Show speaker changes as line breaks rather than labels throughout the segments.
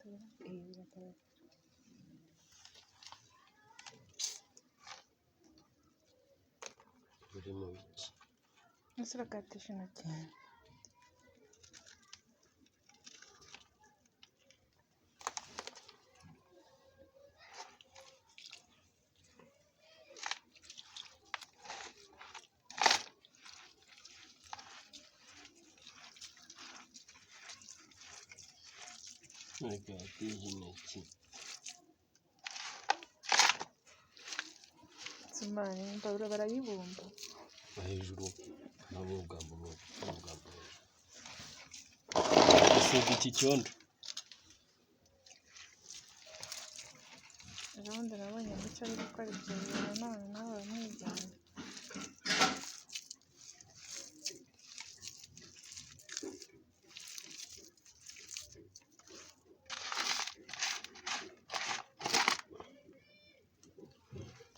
Biragaragara.
Buri mu biki?
Ese urakatisha intoki?
Urakatisha intoki.
Sumani, imbabura barayibumba.
Hejuru nabo ubwambo ubwambo hejuru. Gusiga iki cyondo.
Ejo bundi nabonye Mucyo ari gukora ibyo bintu none nawe uramwigana.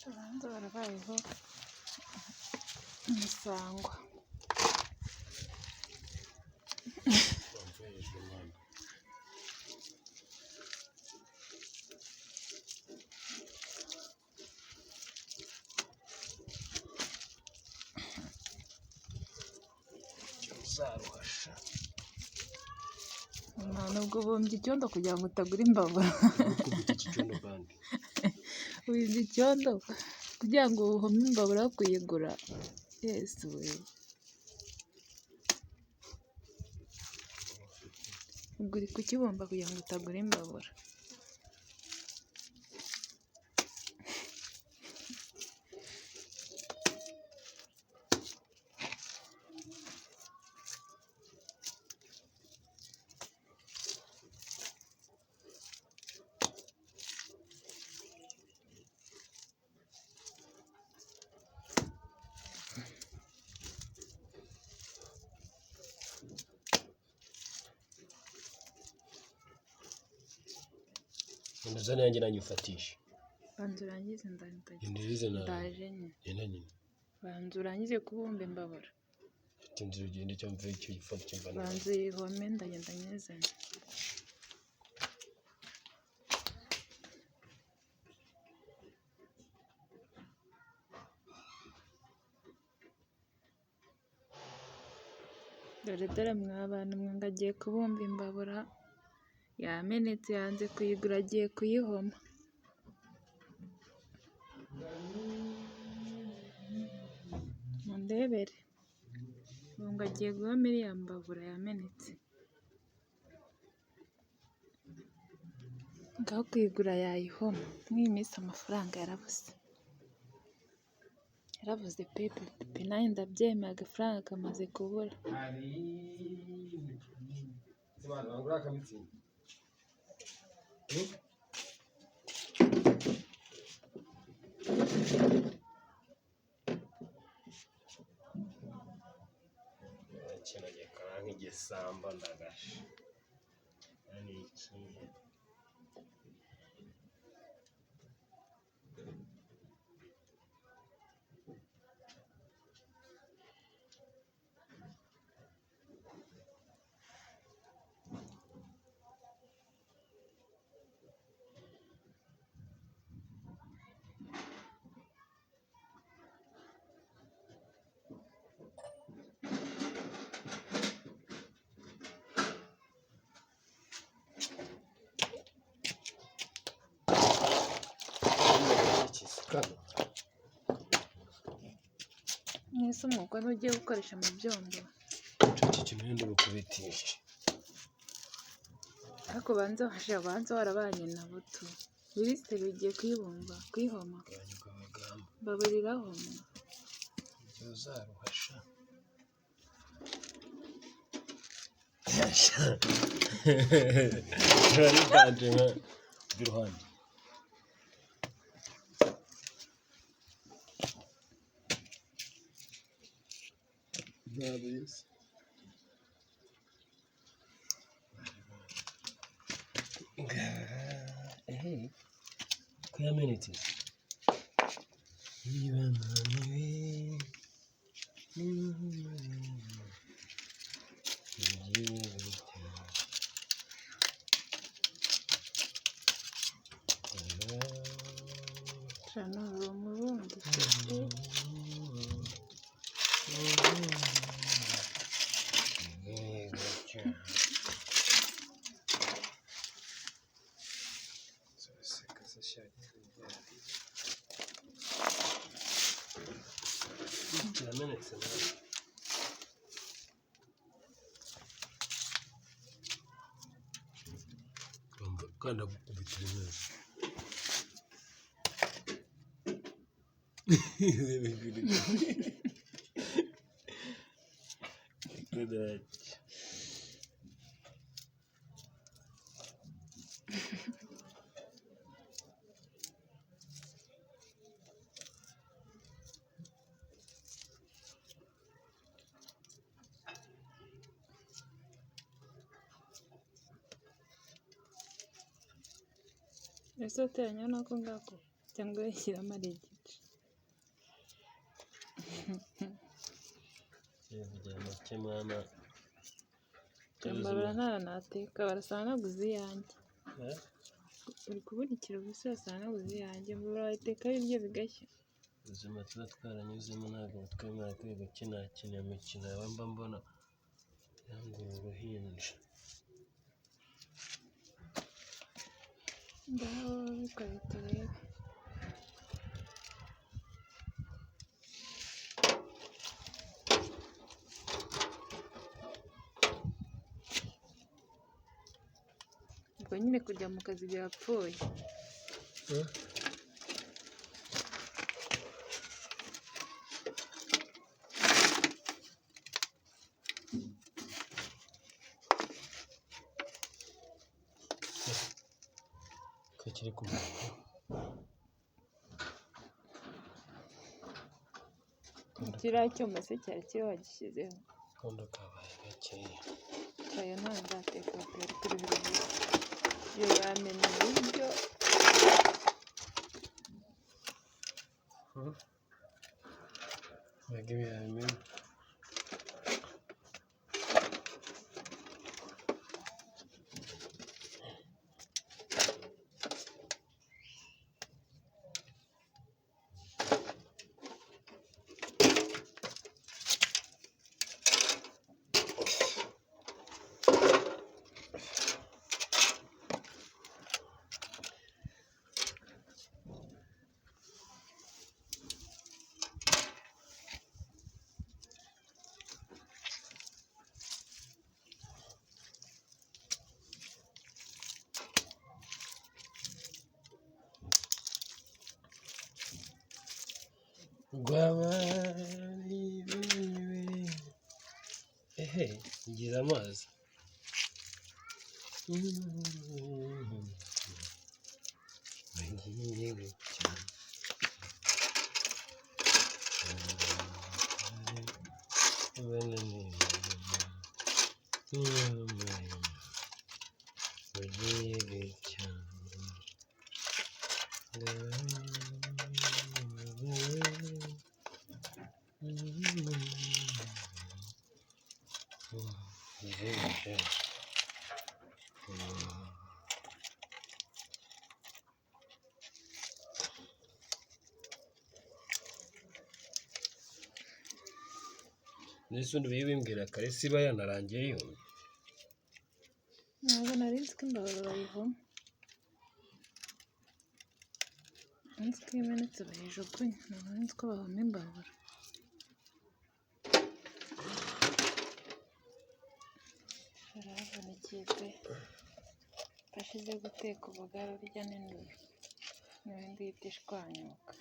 Abanza barabayeho umusangwa.
Bamva hejuru mwana. Icyo uzaruhasha.
Ntabwo ubumbye icyondo kugira ngo utagura imbabura.
Ntukubite iki cyondo kandi.
Ubumbye icyondo kugira ngo uhome imbabura yo kuyigura. Yesu we. Ubwo uri kukibumba kugira ngo utagura imbabura.
Genda uzane yanjye nanjye ufatishe.
Banza urangize ndahita
Genda urize nawe.
ndaje nyine.
Genda nyine.
Banza urangize kubumba imbabura.
Mfite inzira ugenda icyo mve icyo gifata icyo mvana.
Banza uyihome ndagenda nyizane. Dore dore mwa bantu mwe ngo agiye kubumba imbabura yamenetse yanze kuyigura agiye kuyihoma. Mundebere ubu ngo agiye guhoma iriya mbabura yamenetse. Ngaho kuyigura yayihoma. Muri iyi minsi amafaranga yarabuze. Yarabuze pe pe pe pe nanjye ndabyemeye agafaranga kamaze kubura.
Kino gikora nk'igisambo ndagasha. Ni ikihe? Kano.
Mwese umwuko ugiye gukoresha mu byondo.
Iki kintu wenda bukubitishe.
Ariko banza washa banza warabanye na buto. Minisitiri ugiye kuyibumba kuyihoma.
Gabanyuka amagambo.
Imbabura irahoma.
Ibyo uzaruhasha. Biba biganje nka by'uruhande. Ntabizi. Ko yamenetse. Niba naniwe, niba naniwe, Kiramenetse nawe. Kandi agukubita neza.
Ese uteranya n'ako ngako cyangwa uyashyiramo ari igice?
Kivugira make mwana.
Imbabura ntayo nateka, barasanga naguze iyanjye.
Eh?
Uri kubundikira ubusa urasanga naguze iyanjye, imbabura wayitekaho ibiryo bigashya.
Ubuzima tuba twaranyuzemo ntabwo butwemerera kwiga gukinakina imikino yaba mba mbona yangura uruhinja.
Ngaho bikore turebe. Ubwo nyine kujya mu kazi birapfuye.
Ko kiri ku murongo.
Kiriya cyuma se cyari kiriho wagishyizeho?
Akondo kabaye gakeya.
Ayo ntayo nzateka pe, ariko uruhira ubusa. Iyo bamena ibiryo.
Mbega ibirayi bimwe. Ehe, ngize amazi. Bagiye gucya. Bagiye gucya. Ndetse undi ubimbwira kare siba yanarangiye yumye.
Ntabwo nari nzi ko imbabura bayihoma. Nzi ko iyo imenetse bayijugunya, ntabwo nari nzi ko bahoma imbabura. Barahavunikiye pe! Mfashe ize guteka ubugari urya n'induru, n'ibindi ihita ishwanyuka.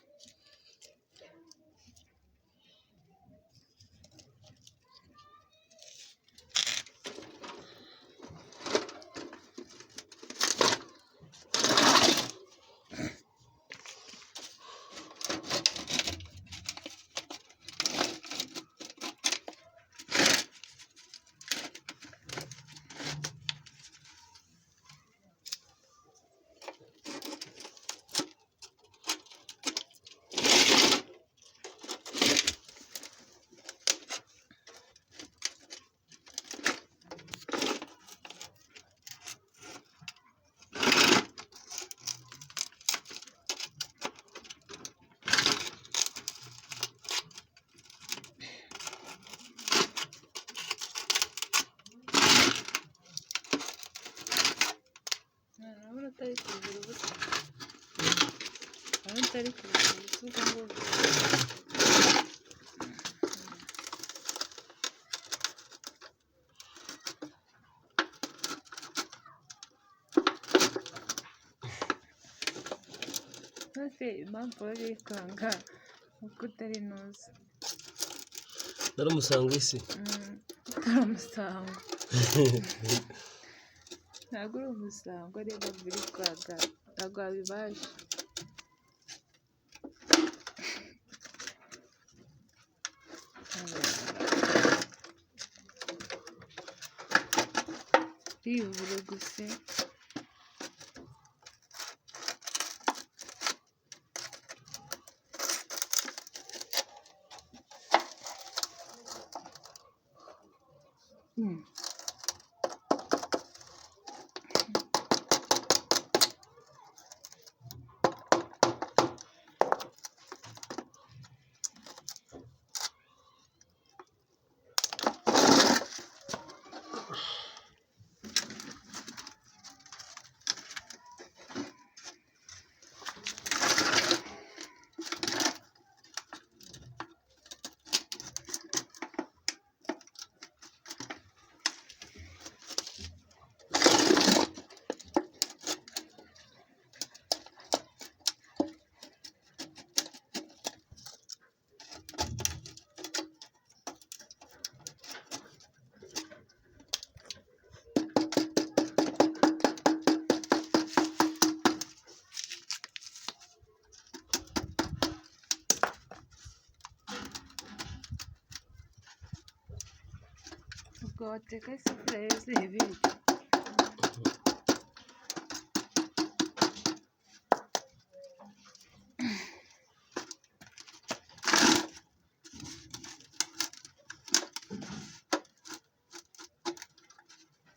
Atari kuza ubwo ngubwo. Ese impamvu wari kwanga uko utari ntuzi.
Naramusanga isi.
Utari umusango. Ntabwo uri umusango, ariyo mpamvu uri kwanga, ntabwo wabibasha. Urivuruguse. Ubwo wateka isafuriya yuzuye ibiryo.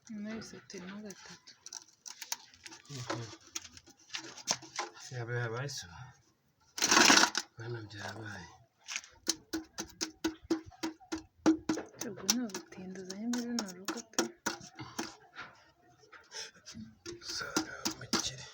Nyuma y'isatuyemo gatatu.
Yaba yabaye se? Bana byabaye.
Ubwo ni ubutinda uzanye muri runo rugo pe.
Usanga umukire.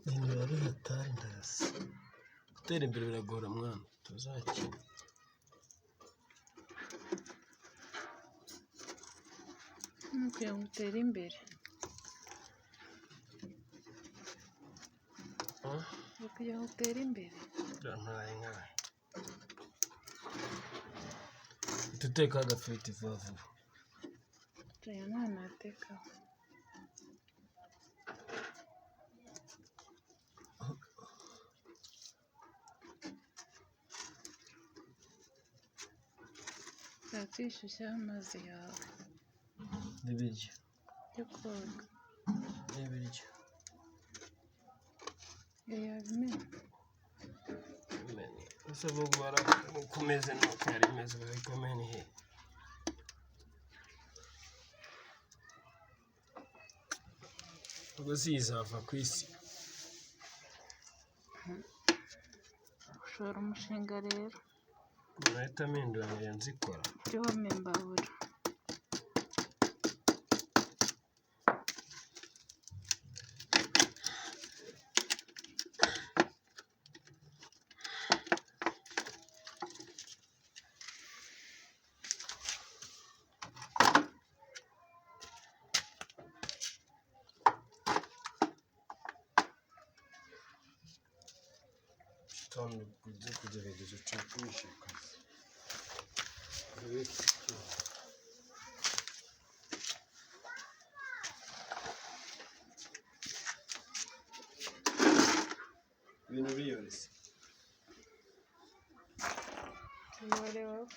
Ibintu biba bihatari ndasi. Gutera imbere biragora mwana, tuzakina.
Ni ukugira ngo utere imbere. Ni ukugira ngo utere imbere.
Ntaye nkawe. Uhita uteka agafiriti vuba vuba.
Aya nta natekaho. Uzajya amazi yawe
N'ibiryo.
yo koga.
N'ibiryo.
Iyo yabimena.
Ese vuba uko umeze nuko yari imeze babikomene he? Ubwo si izava ku isi.
Ushora umushinga rero.
Nahita mpindura nkajya nzikora.
Jya uhoma imbabura.
Hano ujye kugerageza ucapishe kazi. Urebe icyo. Ibintu biyoroshye.
Tuyore wowe.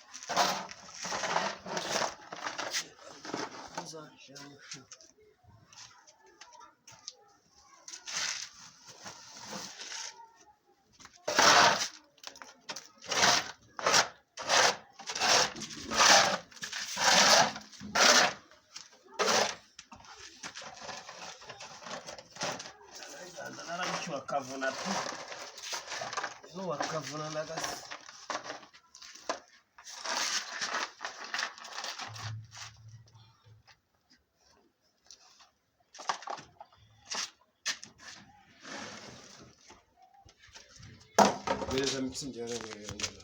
Wakavuna tu wakavuna nagasi. Gereza mitsingi yarangirira.